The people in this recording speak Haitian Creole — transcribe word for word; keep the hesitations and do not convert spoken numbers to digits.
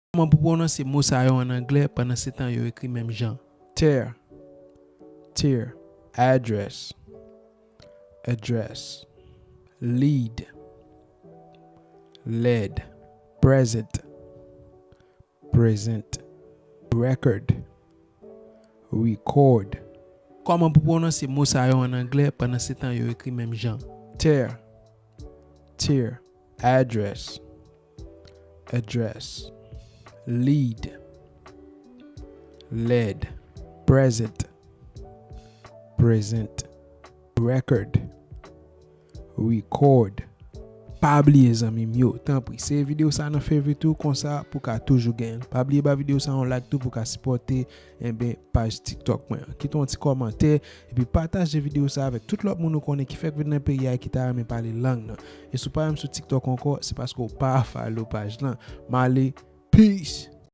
Kòman pou pwononse mo sa yo ann anglè pandan se tan yo ekri menm jan? Tear, tear, address, address, lead, lead, present, present, record, record. Kòman pou pwononse mo sa yo ann anglè pandan se tan yo ekri menm jan? Tear, tear, address, address, lead, lead, present, present, record, record. Pa bliye zanmi m yo, tanpri, seye videyo sa nan favorite ou konsa pou ka toujou gen. Pa bliye ba videyo sa yon like tou pou ka sipòte enben paj TikTok mwen an. Kite yon ti kòmantè epi pataje videyo sa avèk tout lòt moun ou konnen ki fèk vin nan peyi a e ki ta renmen pale lang nan. E si w pa renmen sou TikTok ankò, se paske w pa follow paj lan. M ale, peace!